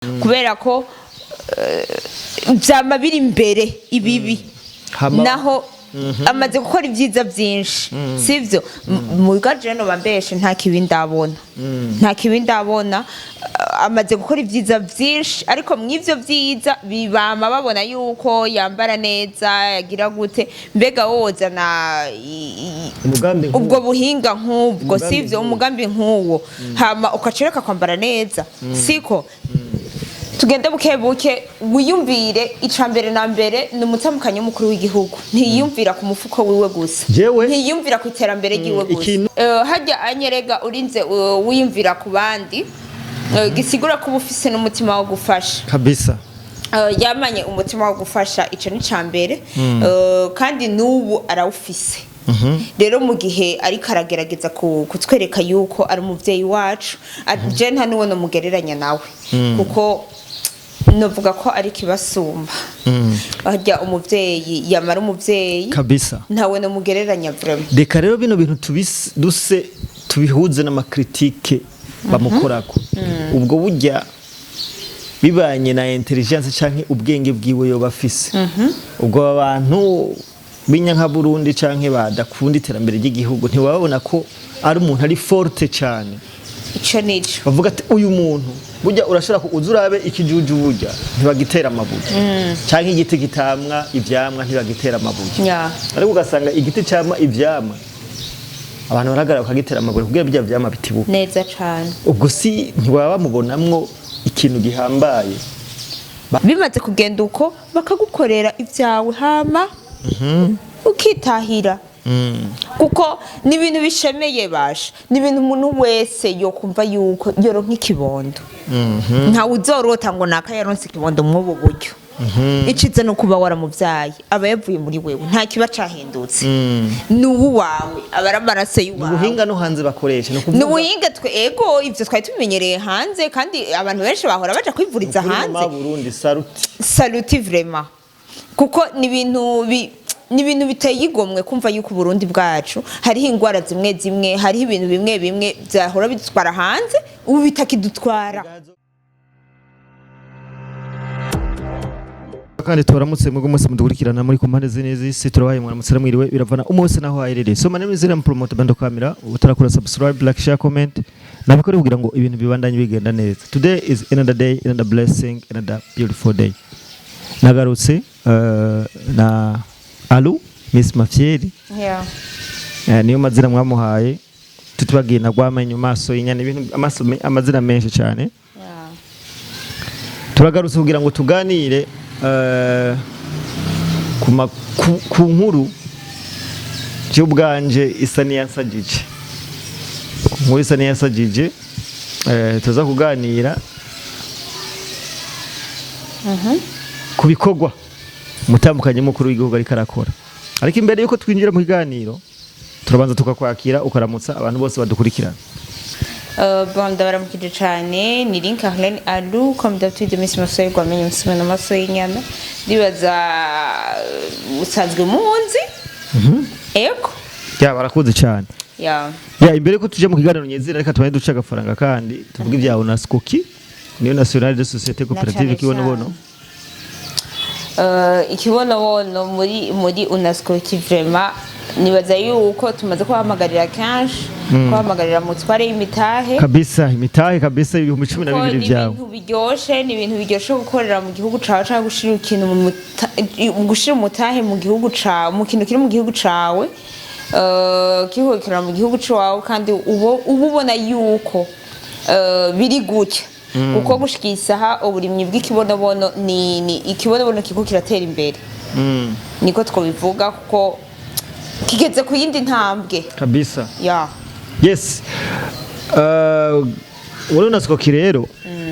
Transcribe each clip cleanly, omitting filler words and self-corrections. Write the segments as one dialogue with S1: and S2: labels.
S1: Kubera ko vyama biri imbere ibibi. Naho amaze gukora ibyiza byinshi, sivyo? Muga je noba mbeshe, nta kibi ndabona, nta kibi ndabona. Amaze gukora ibyiza byinshi, ariko mw'ivyo byiza bibama babona yuko yambara neza, yagira gute. Mbega wozana
S2: Umugambi nk'uwo.
S1: Ubwo buhinga nk'ubwo,
S2: Umugambi
S1: sivyo?
S2: nk'uwo.
S1: Umugambi nk'uwo, hama ukacereka kwambara neza, siko? Tugende buke buke, wiyumvire. Ica mbere na mbere ni umutamukanyi w'umukuru w'igihugu, ntiyiyumvira ku mufuko wiwe gusa, ntiyiyumvira ku iterambere ryiwe gusa. Harya anyerega urinze wiyumvira ku bandi, gisigura ko uba ufise n'umutima wo gufasha. Yamanye umutima wo gufasha, ico ni ca mbere. Kandi n'ubu arawufise. Rero mu gihe ariko aragerageza kutwereka yuko ari umuvyeyi wacu, je nta n'uwo nomugereranya nawe, kuko novuga ko ari kibasumba. Harya umuvyeyi yamara umuvyeyi. Ntawe nomugereranya vraiment.
S2: Reka rero bino bintu duse tubihuze n'ama critiques bamukorako. Ubwo burya bibanye na intelligence canke ubwenge bwiwe yoba afise, ubwo abantu b'inyanka Burundi canke badakunda iterambere ry'igihugu ntibabona ko ari umuntu ari forte cyane?
S1: Ico nico.
S2: Bavuga ati uyu muntu burya urashobora uza urabe ikijuju, burya ntibagitera amabuye, canke igiti kitamwa ivyamwa ntibagitera amabuye, ariko ugasanga igiti camwa ivyamwa abantu barahagarara bakagitera amabuye kugira bya vyamwa bitibuka.
S1: Neza cane.
S2: Ubwo si ntibaba bamubonamwo ikintu gihambaye?
S1: Bimaze kugenda uko, bakagukorera ibyawe, hama ukitahira, kuko ni ibintu bishemeye basha, ni ibintu umuntu wese yokumva yuko yoronka ikibondo. Ntawe uzorota ngo naka yaronse ikibondo mw'ubu buryo. Iciza no kuba waramuvyaye, aba yavuye muri wewe, nta kiba cahindutse, ni uwawe, aba ari amaraso y'uwawe.
S2: Ubuhinga no hanze bakoresha ni
S1: Ni
S2: ukuvuga
S1: ubuhinga. Twe ego, ivyo twari tubimenyereye hanze, kandi abantu benshi bahora baja kwivuriza
S2: Kuri
S1: hanze.
S2: Mama Burundi, salut.
S1: Salut vraiment, kuko ni ibintu biteye igomwe kumva yuko Uburundi bwacu hariho ingwara zimwe zimwe, hariho ibintu bimwe bimwe byahora bidutwara hanze, ubu bitakidutwara.
S2: Kandi tubaramutse mwebwe mwese mudukurikirana muri ku mpande zine z'isi. Turabaye mwaramutse, mwiriwe, biravana umwe wese naho aherereye. So my name is William Promoter Bando Camera. Utarakora subscribe, like, share, comment, nabikore kugira ngo ibintu bibandanye bigenda neza. Today is another day, another blessing, another beautiful day. Nagarutse na Alu Miss Mafieri. Niyo mazina mwamuhaye, tutibagiye na Rwamenyo maso y'inyana, ibintu amaso amazina menshi cyane. Turagarutse kugira ngo tuganire ku nkuru by'ubwanje isa n'iyansagije, ku nkuru isa n'iyansagije. Tuza kuganira ku bikorwa umutambukanyi mukuru w'igihugu ariko arakora. Ariko imbere yuko twinjira mu kiganiro, turabanza tukakwakira, ukaramutsa abantu bose badukurikirana.
S1: Bon, ndabaramukije cane. Ni Link Arlene Alu, comme d'habitude, Miss Masoyi Rwamenye umusuma n'amaso y'inyana. Ndibaza usanzwe munzi, ego.
S2: Ya, barakuze cyane. Ya, imbere ko tuje mu kiganiro nyezina, reka tubanze duce agafaranga kandi tuvuge ibya UNASCOKI, niyo Nationale de Société Coopérative
S1: Cane.
S2: Kibonobono.
S1: Ikibonobono muri UNESCO vraiment nibaza yuko tumaze kubahamagarira kenshi, kubahamagarira mutware y'imitahe.
S2: Kabisa, imitahe kabisa, ibihumbi cumi na
S1: Kuko
S2: bibiri
S1: ni
S2: byawe.
S1: ibintu biryoshe, ni ibintu biryoshe gukorera mu gihugu cawe, canke gushira ikintu mu gushira umutahe mu gihugu cawe, mu kintu kiri mu gihugu cawe, kiriko gikorera mu gihugu cawe, kandi uba ubona yuko biri gutya, kuko gushika isaha uburimyi bw'ikibonobono ni ikibonobono kiriko kiratera imbere, niko twobivuga, kuko kigeze ku yindi ntambwe. Ya.
S2: Yes, muri UNASCOKI rero,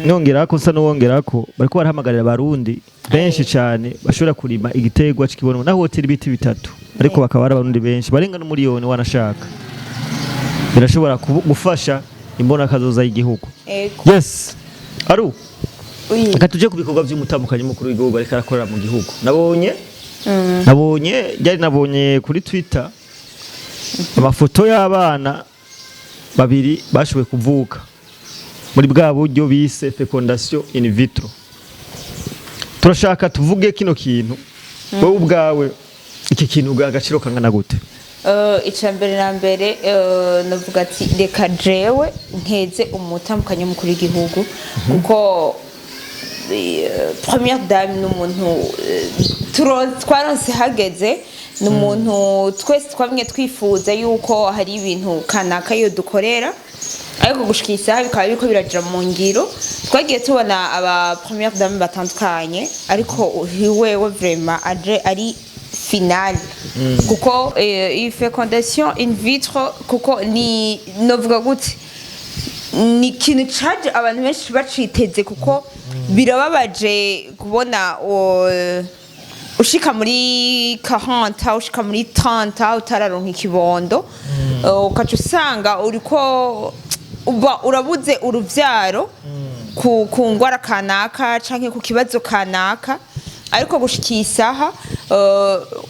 S2: nongera ko nsa n'uwongera ko bariko barahamagarira abarundi benshi cyane bashobora kurima igiterwa c'ikibonobono, naho hotera ibiti bitatu, ariko bakaba ari abarundi benshi barenga n'umuriyoni wanashaka, birashobora gufasha imbonakazoza y'igihugu. Yes, aru. Reka tuje ku bikorwa by'umutambukanyi mukuru w'igihugu ariko arakorera mu gihugu. Nabonye ryari, nabonye kuri Twitter amafoto y'abana babiri bashoboye kuvuka. Muri bwa buryo bise fécondation in vitro. Turashaka tuvuge kino kintu. Wowe ubwawe, iki kintu ugaha agaciro kangana gute?
S1: Ica mbere na mbere, navuga ati reka jewe nkeze umutambukanyi w'umukuru w'igihugu, kuko première dame ni umuntu twaronse hageze, ni umuntu twese twamwe twifuza yuko hari ibintu kanaka iyo dukorera, ariko gushika isaha bikaba biriko biraja mu ngiro. Twagiye tubona aba première dame batandukanye, ariko wewe vraiment aje ari finale, kuko iyi fécondation in vitro, kuko ni novuga gute, ni ikintu caje abantu benshi baciteze, kuko birababaje kubona ushika muri 40, ushika muri 30, utararonka ikibondo, ukaca usanga uriko uba urabuze uruvyaro ku ngwara kanaka canke ku kibazo kanaka, ariko gushika iyi saha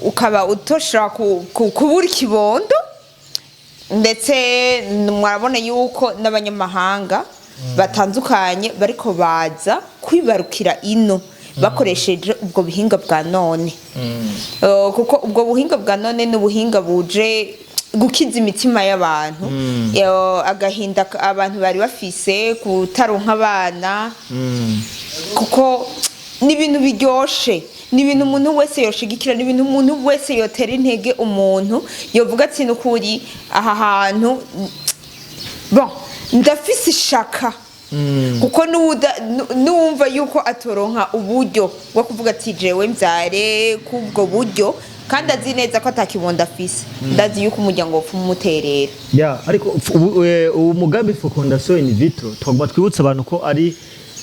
S1: ukaba utoshobora kubura ikibondo. Ndetse mwarabona yuko n'abanyamahanga batandukanye bariko baza kwibarukira ino bakoresheje ubwo buhinga bwa none. Kuko ubwo buhinga bwa none ni ubuhinga buje gukiza imitima y'abantu. Agahinda abantu bari bafise kutaronka abana, kuko ni ibintu biryoshe, ni ibintu umuntu wese yoshigikira, ni ibintu umuntu wese yotera intege, umuntu yovuga ati nukuri aha hantu, bon, ndafise ishaka, kuko nuwumva yuko atoronka uburyo bwo kuvuga ati jewe mbyare kubwo buryo, kandi azi neza ko atakibondo afise, ndazi yuko umuryango wopfa umuterera.
S2: Ya, ariko ubu mugambi fécondation in vitro, twagomba twibutsa abantu ko ari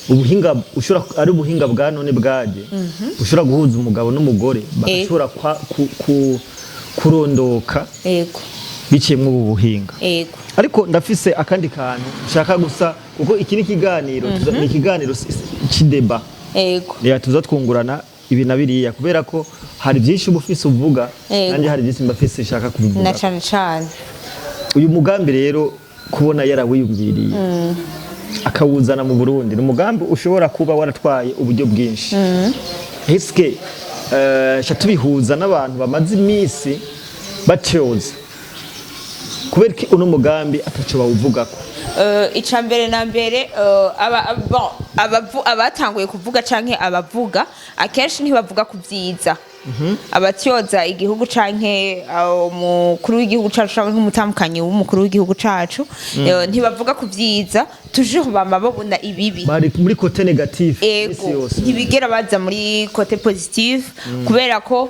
S2: ubuhinga ushobora, ari ubuhinga bwa none bwaje ushobora guhuza umugabo n'umugore bagashobora kurondoka biciye muri ubu buhinga. Ariko ndafise akandi kantu nshaka gusa, kuko iki ni ikiganiro, ni ikiganiro c'i débat. Ya, tuza twungurana ibi na biriya, kubera ko hari byinshi uba ufise uvuga, nanjye hari byinshi mba mfise nshaka kubivuga.
S1: Na cane cane.
S2: Uyu mugambi rero, kubona yarawiyumviriye akawuzana mu Burundi, ni umugambi ushobora kuba waratwaye uburyo bwinshi. Eske sha tubihuza n'abantu bamaze iminsi batyoza, kubera ko uno mugambi ataco bawuvugako?
S1: Ica mbere na mbere, bon, abatanguye kuvuga canke abavuga akenshi ntibavuga ku vyiza. Abatyoza igihugu canke umukuru w'igihugu cacu canke nk'umutambukanyi w'umukuru w'igihugu cacu, ntibavuga ku vyiza, toujours bama babona ibibi.
S2: Bari muri côté négatif imisi yose.
S1: Ntibigera baza muri côté positive, kubera ko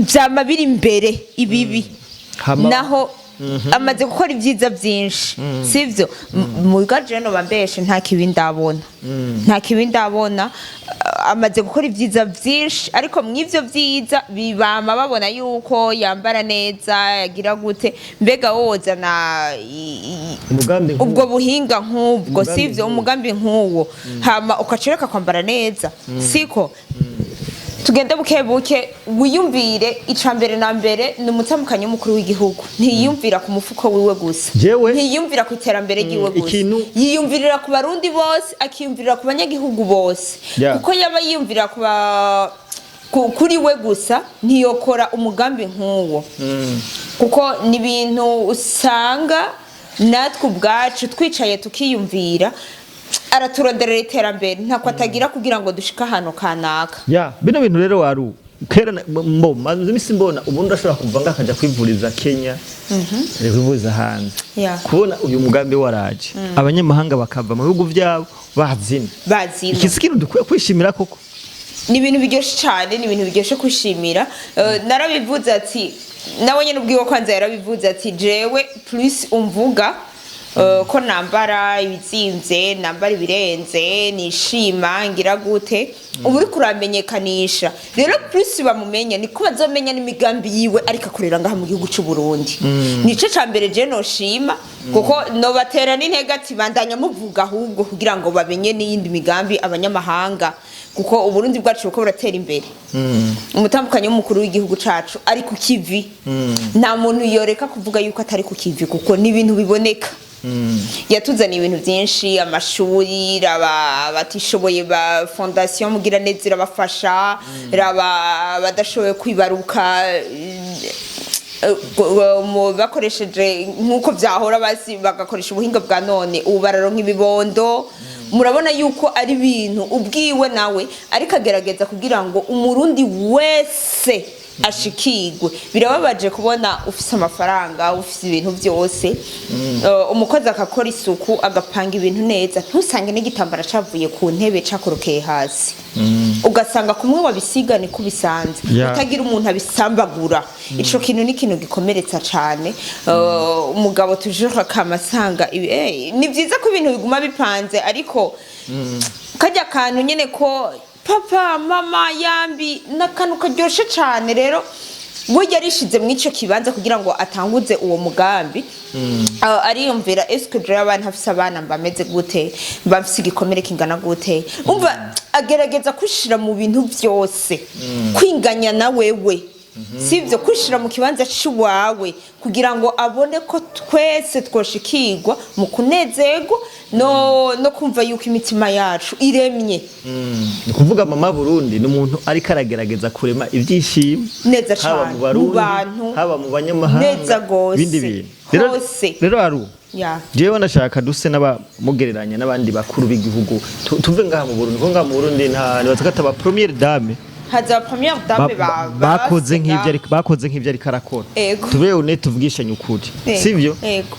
S1: vyama biri imbere ibibi. Naho amaze gukora ibyiza byinshi, sivyo? Muga jewe noba mbeshe, nta kibi ndabona, nta kibi ndabona. Amaze gukora ibyiza byinshi, ariko mw'ivyo vyiza bibama babona yuko yambara neza, yagira gute. Mbega wozana
S2: Umugambi nk'uwo.
S1: Ubwo buhinga nk'ubwo,
S2: Umugambi
S1: sivyo?
S2: nk'uwo.
S1: Umugambi nk'uwo, hama ukacereka kwambara neza, siko? Tugende buke buke, wiyumvire ica mbere na mbere ni umutambukanyi w'umukuru w'igihugu, ntiyiyumvira ku mufuko wiwe gusa, ntiyiyumvira ku iterambere ryiwe gusa, yiyumvirira ku Barundi bose, akiyumvirira ku banyagihugu bose, kuko yaba yiyumvira kuri we gusa ntiyokora umugambi nk'uwo, kuko ni ibintu usanga natwe ubwacu twicaye tukiyumvira, araturonderera iterambere ntako atagira kugira ngo dushike ahantu kanaka.
S2: Ya, bino bintu rero waru kera mbo maze imisi mbona ubundi ashobora kuva ngaha akaja kwivuriza Kenya, ari kwivuriza hanze. Kubona uyu mugambi waraje, abanyamahanga bakava mu bihugu byabo bazina,
S1: bazina,
S2: iki si ikintu dukwiye kwishimira koko?
S1: Ni ibintu biryoshye cyane, ni ibintu biryoshye kwishimira. Narabivuze ati nawe nyine ubwiwe kwanza yarabivuze ati jewe plus umvuga ko nambara ibizimvye, nambara ibirenze, nishima, ngira gute, ubu uriko uramenyekanisha. Rero plus bamumenya niko bazomenya n'imigambi yiwe ariko akorera ngaha mu gihugu c'u Burundi. Nico ca mbere je noshima, kuko nobatera n'intege ati bandanya muvuga ahubwo, kugira ngo bamenye n'iyindi migambi abanyamahanga, kuko Uburundi bwacu buriko buratera imbere. Umutambukanyi w'umukuru w'igihugu cacu ari ku kivi, nta muntu yoreka kuvuga yuko atari ku kivi, kuko ni ibintu biboneka. Yatuzaniye ibintu byinshi, amashuri, raba abatishoboye ba Fondation Mugiraneza irabafasha, raba abadashoboye kwibaruka bakoresheje nk'uko byahora, basi bagakoresha ubuhinga bwa none, ubu bararonka ibibondo. Murabona yuko ari ibintu ubwiwe nawe ariko agerageza kugira ngo Umurundi wese ashikirwe. Birababaje kubona ufise amafaranga, ufise ibintu byose, umukozi akakora isuku, agapanga ibintu neza, ntusange n'igitambara cavuye ku ntebe cakorokeye hasi, ugasanga kumwe wabisiga niko ubisanze, utagira umuntu abisambagura. Ico kintu ni ikintu gikomeretsa cane. Umugabo toujours akamasanga ni vyiza ko ibintu biguma bipanze, ariko kajya kantu nyene ko papa, mama, yambi n'akantu karyoshe cane. Rero we yarishize mu ico kibanza kugira ngo atanguze uwo mugambi. Ariyumvira: eske jewe abana afise abana mbameze gute, mba mfise igikomere kingana gute? Umva, agerageza kwishira mu bintu vyose, kwinganya na wewe, sivyo, kwishira mu kibanza c'iwawe kugira ngo abone ko twese twoshikirwa mu kunezerwa no kumva yuko imitima yacu iremye.
S2: Ni ukuvuga Mama Burundi ni umuntu ariko aragerageza kurema ibyishimo
S1: Neza
S2: haba
S1: cane,
S2: mu Barundi,
S1: mu bantu,
S2: haba mu banyamahanga,
S1: neza gose.
S2: ibindi bintu. Rero
S1: Hose.
S2: rero haru
S1: Ya.
S2: jewe ndashaka duse n'abamugereranya n'abandi bakuru b'igihugu. Tuve ngaha mu Burundi, kuko ngaha mu Burundi nta nibaza ko ataba première dame
S1: Haza première dame
S2: bakoze nk'ivyo ariko bakoze nk'ivyo ariko arakora.
S1: Ego.
S2: Tube honnête, tuvugishanye ukuri,
S1: Ego,
S2: sivyo?
S1: Ego.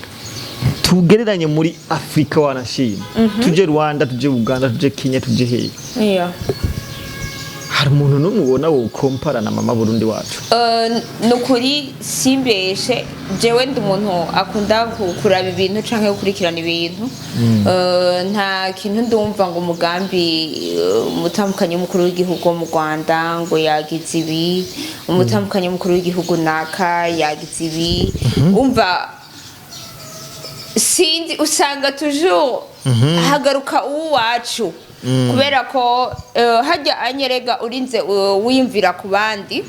S2: Tugereranye muri Afrika, wanashima tuje Rwanda, tuje Uganda, tuje Kenya, tuje hehe? Hari umuntu n'umwe ubona wokompara na Mama Burundi wacu?
S1: Ni ukuri simbeshe, jewe ndi umuntu akunda kuraba ibintu canke gukurikirana ibintu. Nta kintu ndumva ngo umugambi, umutambukanyi w'umukuru w'igihugu wo mu Rwanda ngo yagize ibi, umutambukanyi w'umukuru w'igihugu naka yagize ibi. Umva, sinzi, usanga toujours hagaruka uwacu, kubera ko hajya anyerega urinze wiyumvira ku bandi,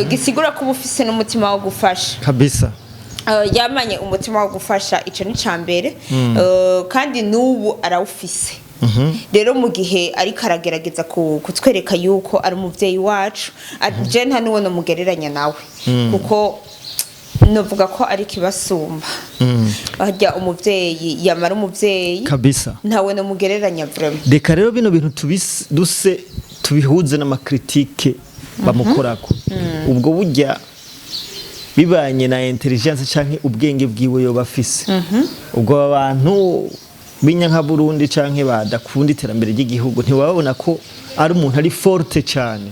S1: gisigura ko uba ufise n'umutima wo gufasha.
S2: Kabisa.
S1: Yamanye umutima wo gufasha, ico ni ca mbere. Kandi n'ubu arawufise. Rero mu gihe ariko aragerageza kutwereka yuko ari umuvyeyi wacu, je nta n'uwo nomugereranya nawe, kuko novuga ko ari kibasumba. Harya umuvyeyi yamara umuvyeyi.
S2: Kabisa.
S1: Ntawe nomugereranya vraiment.
S2: Reka rero bino bintu duse tubihuze n'ama critiques bamukorako. Ubwo burya bibanye na intelligence canke ubwenge bwiwe yoba afise, ubwo abantu b'inyanka Burundi canke badakunda iterambere ry'igihugu ntibabona ko ari umuntu ari forte cyane?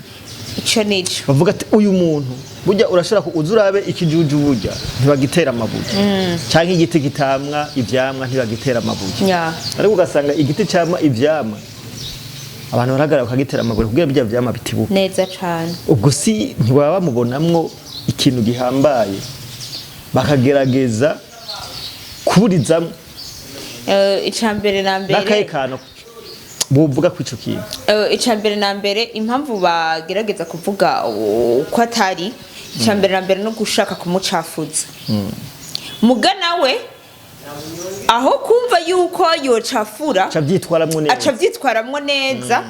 S1: Ico nico.
S2: Bavuga ati uyu muntu burya urashobora uza urabe ikijuju, burya ntibagitera amabuye, canke igiti kitamwa ivyamwa ntibagitera amabuye, ariko ugasanga igiti camwa ivyamwa abantu barahagarara bakagitera amabuye kugira birya vyamwa bitibuke.
S1: Neza cane.
S2: Ubwo si ntibaba bamubonamwo ikintu gihambaye, bakagerageza kuburizamwo?
S1: Ica mbere na mbere
S2: N'akahe kantu buvuga ku ico kintu?
S1: Ica mbere na mbere, impamvu bagerageza kuvuga uko atari, ica mbere na mbere no gushaka kumucafuza. Muga nawe aho kumva yuko yocafura,
S2: aca avyitwaramwo neza.
S1: Aca avyitwaramwo neza,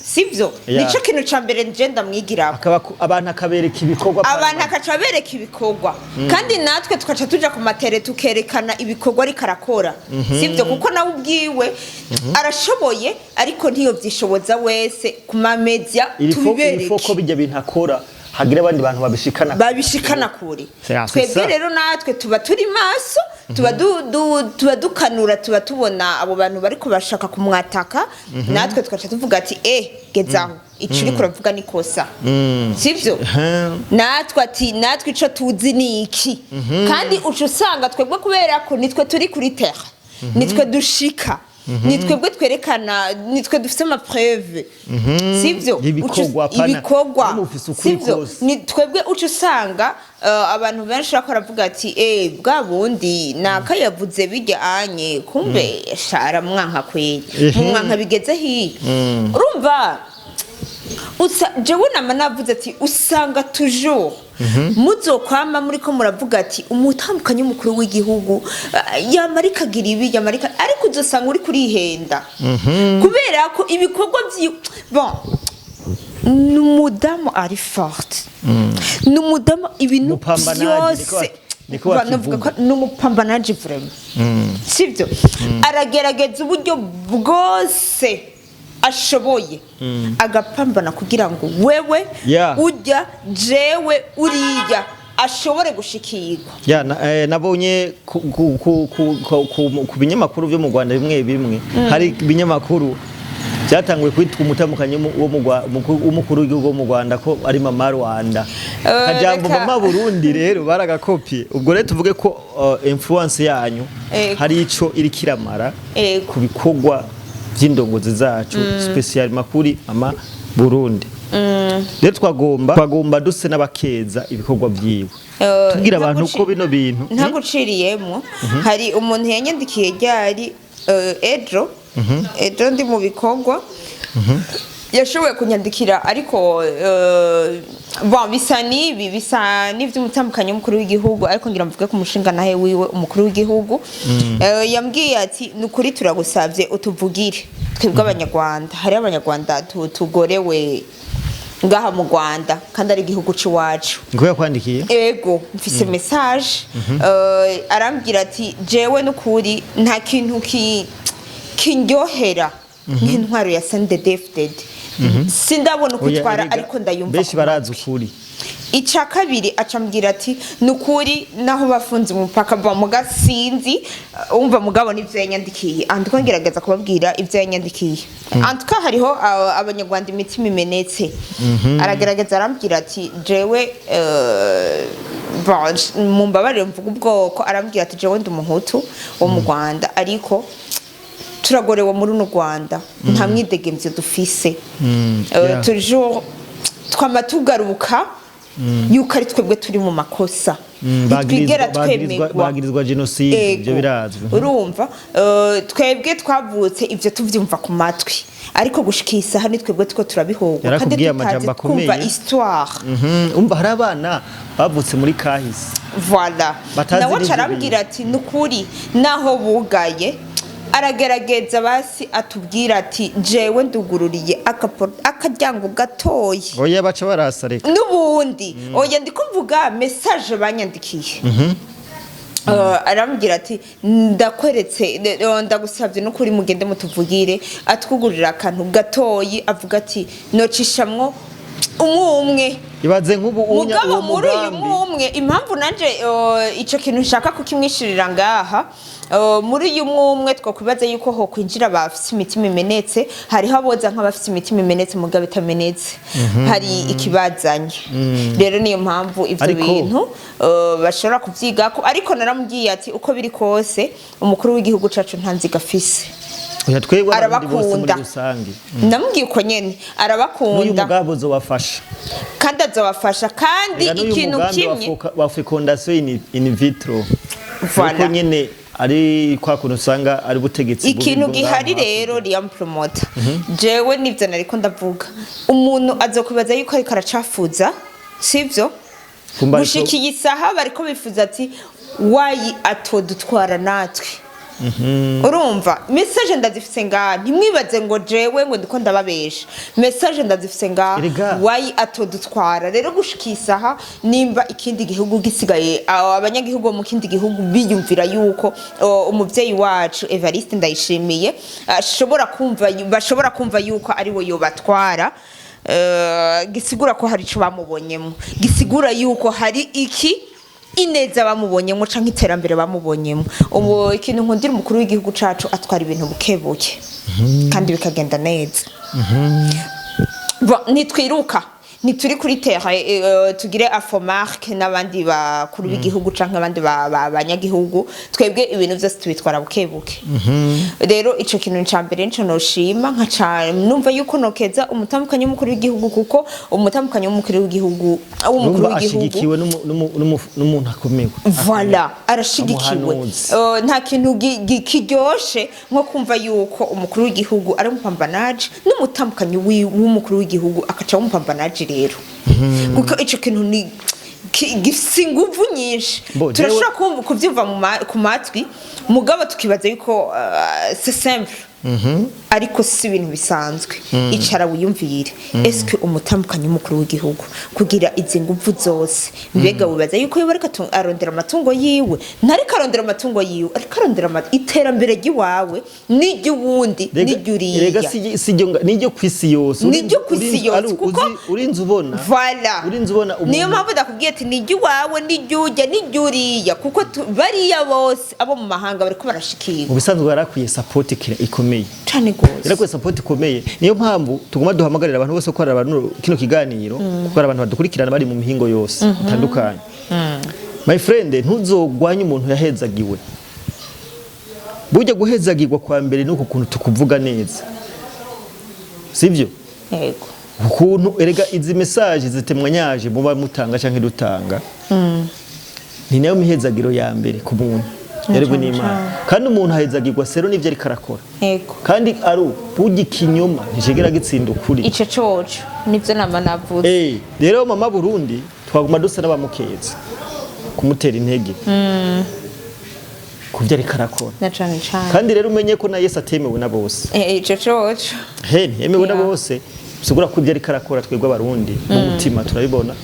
S1: sivyo? Nico kintu ca mbere nje ndamwigirako.
S2: Akaba abantu akabereka ibikorwa.
S1: Abantu akaca bereka ibikorwa, kandi natwe tukaca tuja ku matere tukerekana ibikorwa ariko arakora, sivyo? Kuko nawe ubwiwe arashoboye, ariko ntiyovyishoboza wese ku ma médias.
S2: Il faut
S1: Tubibereke.
S2: ko bijya bintu akora hagira abandi bantu babishikana.
S1: Babishikana kure.
S2: C'est
S1: Twebwe
S2: ça.
S1: rero natwe tuba turi maso, tuba tuba dukanura, tuba tubona abo bantu bariko bashaka kumwataka, natwe tugaca tuvuga ati: "Eh, gezaho, ico uriko uravuga ni kosa, sivyo?" Natwe ati natwe ico tuzi ni iki. Kandi uca usanga twebwe, kubera ko nitwe turi kuri terre, nitwe dushika, ni twebwe twerekana, nitwe dufite ama preuves, sivyo?
S2: Ibikorwa, pana-
S1: Ibikorwa.
S2: namwe ufise ukuri
S1: Sivyo?
S2: kose.
S1: Ni twebwe uca usanga abantu benshi bako baravuga ati: "Eh, bwa bundi naka yavuze bijya anye, kumbe shara mwanka kweri." Mumwanka bigeze hiya, urumva. Jewe nama navuze ati usanga toujours muzokwama muriko muravuga ati umutambukanyi w'umukuru w'igihugu, yamara ikagira ibi, yamara ariko uzosanga uri kurihenda kubera ko ibikorwa bon, ni umudamu ari forte, ni umudamu ibintu
S2: Mupambanaji,
S1: byose
S2: niko
S1: Ba- navuga
S2: bakivuga.
S1: ko ni umupambanaji vraiment, sibyo? Aragerageza uburyo bwose ashoboye, agapambana kugira ngo wewe, ujya, jewe, uriya ashobore gushikirwa.
S2: Ya, nabonye ku binyamakuru byo mu Rwanda bimwe bimwe, hari ibinyamakuru byatanguye kwitwa umutamukanyi wo mu w'umukuru w'igihugu wo mu Rwanda ko ari Mama Rwanda. Kajambo Mama Burundi rero baragakopye. Ubwo rero tuvuge ko influence yanyu hari ico iri kiramara ku bikorwa by'indongozi zacu, spécial makuri Mama Burundi. Rero twagomba duse n'abakeza ibikorwa byiwe, tubwira abantu ko bino bintu
S1: Ntaguciriyemwo, hari umuntu yanyandikiye ryari, ejo ndi mu bikorwa, yashoboye kunyandikira, ariko bon, bisa n'ibi, bisa n'ivy'umutambukanyi w'umukuru w'igihugu, ariko ngira mvuge ku mushinga nahe wiwe umukuru w'igihugu. Yambwiye ati: "Ni ukuri turagusavye utuvugire twebwe Abanyarwanda, hariho Abanyarwanda tugorewe ngaha mu Rwanda kandi ari igihugu c'iwacu."
S2: Ngo yakwandikiye?
S1: Ego, mfise message. Arambwira ati: "Jewe n'ukuri nta kintu kindyohera nk'intwaro ya CNDD-FDD, sindabona uko
S2: Oya,
S1: itwara,
S2: erega,
S1: ariko ndayumva
S2: benshi
S1: ku
S2: barazi
S1: matwi."
S2: ukuri.
S1: Icya kabiri acambwira ati: "Ni ukuri naho bafunze umupaka ba muga sinzi." Umva mugabo n'ibyo yanyandikiye, antuka ngerageza kubabwira ibyo yanyandikiye. Antuka hariho Abanyarwanda imitima imenetse. Aragerageza arambwira ati: "Jewe, bon, mumbabarire mvuga ubwoko." Arambwira ati: "Jewe ndi Umuhutu wo mu Rwanda, ariko turagorewe muri runo Rwanda, nta mwidegemvyo dufise. Toujours twama tugaruka yuko ari twebwe turi mu makosa, ntitwigera twemegwa."
S2: Bagirizwa jenoside,
S1: Ego.
S2: ibyo birazwi.
S1: Urumva, twebwe twavutse ibyo tuvyumva ku matwi, ariko gushika iyi saha ni twebwe two turabihogwa kandi
S2: Yarakubwiye
S1: tutazi
S2: amajambo
S1: twumva
S2: akomeye.
S1: histoire.
S2: Umva, hari abana bavutse muri kahise
S1: Voilà.
S2: batazi
S1: Nawe
S2: n'ivyo.
S1: aca arambwira ati: "Nukuri naho bugaye, aragerageza basi atubwira ati jewe ndugururiye akaryango gatoyi."
S2: Oya, baca barasa, reka.
S1: N'ubundi oya, ndiko mvuga message banyandikiye. Arambwira ati: "Ndakweretse, ndagusabye n'ukuri mugende mutuvugire atwugurira akantu gatoyi." Avuga ati: "Nocishamwo umwe umwe."
S2: Ibaze nk'ubu unya
S1: Mugabo
S2: uwo
S1: muri uyu
S2: mugambi.
S1: Umwe impamvu nanje ico kintu nshaka kukimwishirira ngaha, muri uyu umwe twakwibaza yuko ho kwinjira abafise imitima imenetse, hariho aboza nk'abafise imitima imenetse mugabo itamenetse, hari ikibazanye. Rero niyo mpamvu ivyo bintu bashobora kuvyigako. Ariko naramubwiye ati uko biri kose umukuru w'igihugu cacu nta nziga afise.
S2: Oya, twebwe Abarundi bose muri
S1: Arabakunda.
S2: rusange.
S1: Ndamubwiye uko nyene.
S2: N'uyu
S1: Arabakunda.
S2: mugambi uzobafasha.
S1: Kandi azobafasha kandi
S2: Reka n'uyu
S1: ikintu
S2: mugambi wa
S1: kimwe
S2: wa fécondation in vitro.
S1: Voilà.
S2: Nuko nyene ari kwa kuntu usanga ari butegetsi bubi
S1: Ikintu
S2: bwo ngaho
S1: gihari
S2: hakurya.
S1: rero, Liam Promoter, jewe nivyo nariko ndavuga, umuntu azokwibaza yuko ariko aracafuza, sivyo?
S2: Kumba
S1: Gushika iyi saha bariko bifuza ati wayi atodutwara natwe. Urumva, message ndazifise ngaha, ntimwibaze ngo jewe ngo ndiko ndababesha, message ndazifise ngaha.
S2: Erega.
S1: Wayi atodutwara rero gushika iyi saha, nimba ikindi gihugu gisigaye, abanyagihugu bo mu kindi gihugu biyumvira yuko umuvyeyi wacu Evariste Ndayishimiye ashobora kumva, bashobora kumva yuko ari we yobatwara, gisigura ko hari ico bamubonyemo, gisigura yuko hari iki ineza bamubonyemo canke iterambere bamubonyemo. Ubu ikintu nkundira umukuru w'igihugu cacu, atwara ibintu buke buke kandi bikagenda neza. Bon, ntitwiruka. Ntituri kuri terrain, tugire afomarke n'abandi bakuru b'igihugu canke abandi banyagihugu. Twebwe ibintu vyose tubitwara buke buke. Rero ico kintu ca mbere nico noshima, nka numva yuko nokeza umutambukanyi w'umukuru w'igihugu, kuko umutambukanyi w'umukuru w'igihugu, w'umukuru
S2: Urumva
S1: w'igihugu
S2: ashigikiwe n'umuntu akomeye.
S1: Voilà, arashigikiwe.
S2: Umuhanuzi.
S1: Nta kintu kiryoshe nko kumva yuko umukuru w'igihugu ari umupambanaje, n'umutambukanyi w'umukuru w'igihugu akaca umupambanaje. Rero kuko ico kintu ni gifise inguvu nyinshi.
S2: Bo,
S1: Turashobora kuvyumva ku matwi, mugabo tukibaza yuko c'est simple, ariko si ibintu bisanzwe. Icara wiyumvire: eske umutambukanyi w'umukuru w'igihugu kugira izi nguvu zose, mbega wibaza yuko yoba ariko arondera amatungo yiwe? Ntariko arondera amatungo yiwe, ariko arondera iterambere ry'iwawe n'iry'uwundi
S2: Rega
S1: n'iry'uriya.
S2: Niryo kwisi yose.
S1: Niryo kw'isi yose,
S2: Urinze ubona
S1: Voilà.
S2: urinze ubona umuntu.
S1: Niyo mpamvu ndakubwiye ati n'iry'iwawe, n'iry'ujya, n'iry'uriya, kuko bariya bose abo mu mahanga bariko barashikirwa.
S2: Mu bisanzwe yarakwiye support ikomeye.
S1: Cane gose.
S2: Yarakwiye support ikomeye. Niyo mpamvu tuguma duhamagarira abantu bose ko abantu kino kiganiro, kuko hari abantu badukurikirana bari mu mihingo yose itandukanye. My friend, ntuzogwanye umuntu yahezagiwe. Burya guhezagirwa kwa mbere nuko kuntu tukuvuga neza, sivyo?
S1: Yego.
S2: Ukuntu erega izi message zitemwanyaje muba mutanga canke dutanga, ni nayo mihezagiro ya mbere ku muntu yarebwe n'Imana. Kandi umuntu ahezagirwa sero n'ivyo ariko arakora. Kandi ari burya ikinyoma nticigera gitsinda ukuri.
S1: Ico coco nivyo nama navuze.
S2: Rero mama Burundi, twaguma dusa n'abamukeza kumutera intege kuvyo ariko arakora.
S1: Na cane cane.
S2: Kandi rero umenye ko na Yesu atemewe na bose.
S1: Ico coco.
S2: He, ntiyemewe na bose. Bisigura ko ibyo ariko arakora, twebwe Abarundi mu mutima turabibona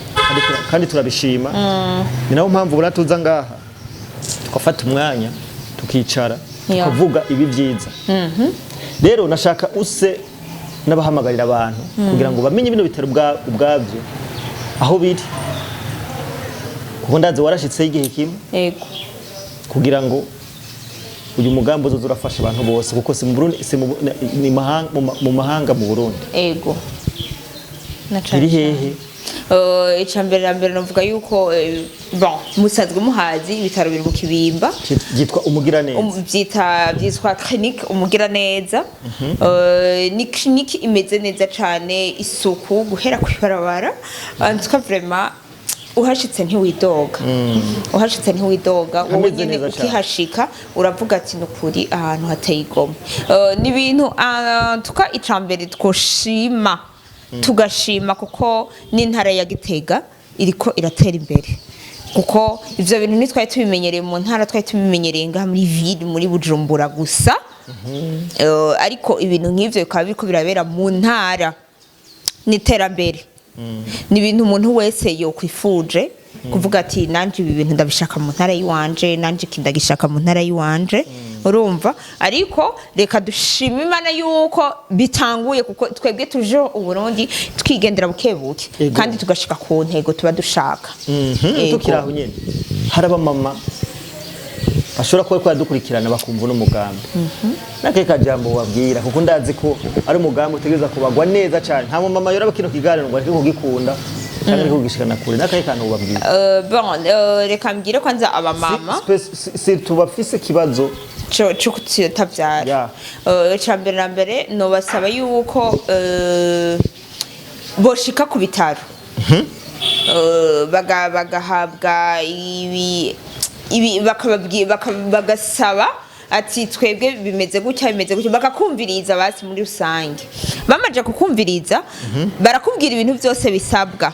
S2: kandi turabishima. Ni nayo mpamvu buriya tuza ngaha tugafata umwanya tukicara, tukavuga ibi byiza. Rero nashaka use n'abahamagarira abantu kugira ngo bamenye bino bitaro ubwabyo aho biri, kuko ndazi warashitseho igihe kimwe,
S1: Yego.
S2: kugira ngo uyu mugambi uzoza urafasha abantu bose, kuko si mu Burundi, si mu, ni mahanga, mu mahanga, mu Burundi.
S1: Ego, na cane
S2: Iri hehe?
S1: Ica mbere na mbere novuga yuko bon, musanzwe muhazi, ibitaro biri mu Kibimba.
S2: Byitwa Umugiraneza.
S1: Byitwa clinique Umugiraneza. Ni clinique imeze neza cane, isuku guhera kw'ibarabara. En tout cas, vraiment, uhashitse ntiwidoga, uhashitse ntiwidoga wowe
S2: Hameze
S1: nyene.
S2: neza cane.
S1: Ukihashika uravuga ati nukuri ahantu hateye igomwe. Ni ibintu, en tout cas, ica mbere twoshima, tugashima kuko n'intara ya Gitega iriko iratera imbere, kuko ivyo bintu ntitwari tubimenyereye mu ntara, twari tubimenyereye ngaha muri ville, muri Bujumbura gusa. Ariko ibintu nk'ivyo bikaba biriko birabera mu ntara, n'iterambere, ni ibintu umuntu wese yokwifuje kuvuga ati nanje ibi bintu ndabishaka mu ntara y'iwanje, nanje iki ndagishaka mu ntara y'iwanje. Urumva, ariko reka dushime Imana yuko bitanguye, kuko twebwe tuje Uburundi twigendera buke buke kandi tugashika ku ntego tuba dushaka. Ego.
S2: Tukiri aho nyene, hari abamama bashobora kuba badukurikirana bakumva uno mugambi. N'akahe kajambo wabwira? Kuko ndazi ko ari umugambi utegereza kubagwa neza cyane. Nta mumama yoraba kino kiganiro ngo areke kugikunda cyangwa areke kugishikana kure. N'akahe kantu wabwira?
S1: Bon, reka mbwire kwanza abamama
S2: Si tubafise ikibazo
S1: co kutavyara. Ica mbere na mbere nobasaba yuko boshika ku bitaro, bagahabwa ibi bagasaba ati twebwe bimeze gutya, bimeze gutya, bakakumviriza. Basi muri rusange bamaze kukumviriza, barakubwira ibintu byose bisabwa,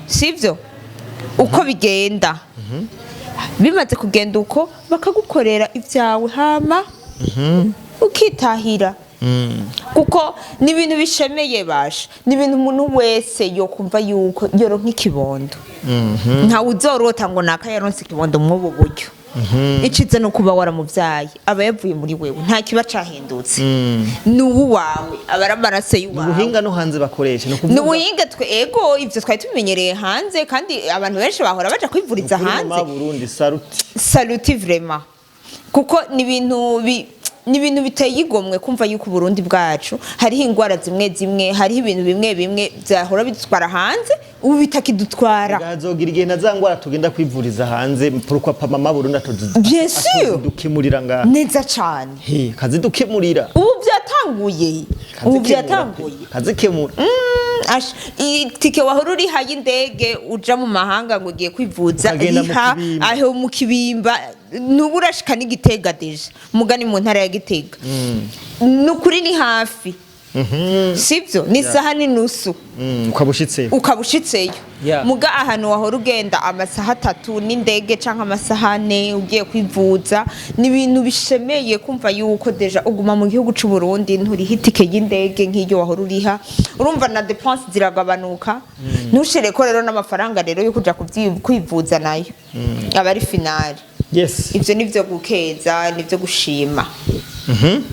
S1: sivyo, uko bigenda. Bimaze kugenda uko, bakagukorera ibyawe, hama ukitahira, kuko ni ibintu bishemeye basha, ni ibintu umuntu wese yokumva yuko yoronka ikibondo. Ntawe uzorota ngo naka yaronse ikibondo mw'ubu buryo. Iciza no kuba waramubyaye, aba yavuye muri wewe, nta kiba cahindutse, ni uwawe, aba ari amaraso y'uwawe.
S2: Ubuhinga no hanze bakoresha ni
S1: Ni
S2: ukuvuga
S1: ubuhinga. Twe ego, ivyo twari tubimenyereye hanze, kandi abantu benshi bahora baja kwivuriza
S2: Kuri
S1: hanze.
S2: mama Burundi, salut.
S1: Salut vraiment, kuko ni ibintu Ni ibintu biteye igomwe kumva yuko Uburundi bwacu hariho ingwara zimwe zimwe, hariho ibintu bimwe bimwe byahora bidutwara hanze, ubu bitakidutwara.
S2: Hazogira igihe na za ngwara tugenda kwivuriza hanze, pourquoi pas mama Burundi
S1: Bien sûr.
S2: atozidukemurira ngaha?
S1: Neza cane.
S2: He, kazidukemurira.
S1: Ubu byatanguye, ubu byatanguye.
S2: Kazikemura.
S1: Itike wahora uriha y'indege uja mu mahanga ngo ugiye kwivuza,
S2: Ukagenda mu
S1: riha
S2: Kibimba.
S1: aho mu Kibimba, nubu urashika n'Igitega déjà, mugani mu ntara ya Gitega, ni ukuri ni hafi, sibyo? Ni isaha n'inusu.
S2: Ukaba ushitse.
S1: Ukaba ushitseyo. Muga ahantu wahora ugenda amasaha 3 n'indege canke amasaha 4 ugiye kwivuza, ni ibintu bishemeye kumva yuko déjà uguma mu gihugu c'u Burundi, nturiha itike y'indege nk'iyo wahora uriha. Urumva na dépenses ziragabanuka, ntushireko rero n'amafaranga rero yo kuja kwivuza, nayo aba ari finale. Ivyo nivyo gukeza, nivyo gushima.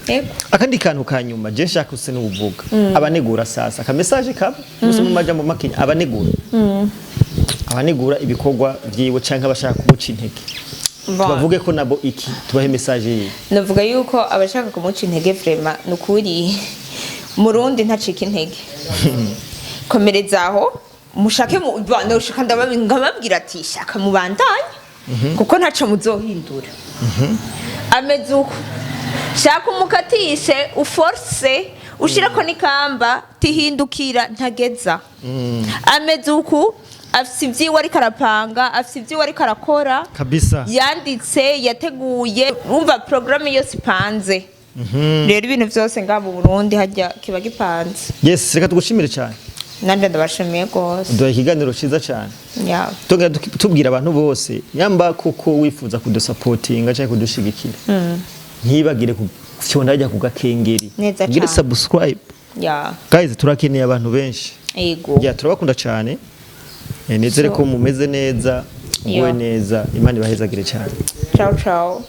S1: Yego.
S2: Akandi kantu ka nyuma je nshaka use n'ubuvuga, abanegura sasa, aka message kaba gusa mu majambo makenya, abanegura ibikorwa vyiwe canke abashaka kumuca intege, tubavuge ko nabo iki, tubahe message yiwe?
S1: Navuga yuko abashaka kumuca intege, vraiment, ni ukuri Murundi ntacika intege. Komereza aho, mushake noshika nkababwira ati shaka mubandanye, kuko ntaco muzohindura. Ameze uko, shaka umukatishe, uforce, ushireko n'ikamba, tihindukira, ntageza. Ameze uku, afise ivyiwe ariko arapanga, afise ivyiwe ariko arakora.
S2: Kabisa.
S1: Yanditse, yateguye, wumva porogaramu yose ipanze. Rero ibintu byose ngaha mu Burundi hajya kiba gipanze.
S2: Yes, reka tugushimire cyane.
S1: Nanjye ndabashimiye rwose.
S2: Duhaye ikiganiro cyiza cyane. Tongera tubwira abantu bose, nyamba koko wifuza kudusapotinga cyangwa kudushigikira, ntibagire gufyonda hajya ku gakengeri,
S1: Neza
S2: ugire
S1: cane.
S2: subscribe. Guys, turakeneye abantu benshi. Ya, turabakunda cyane. Nizere ko mumeze neza, muguwe neza. Imana ibahezagire cyane.
S1: Ciao ciao.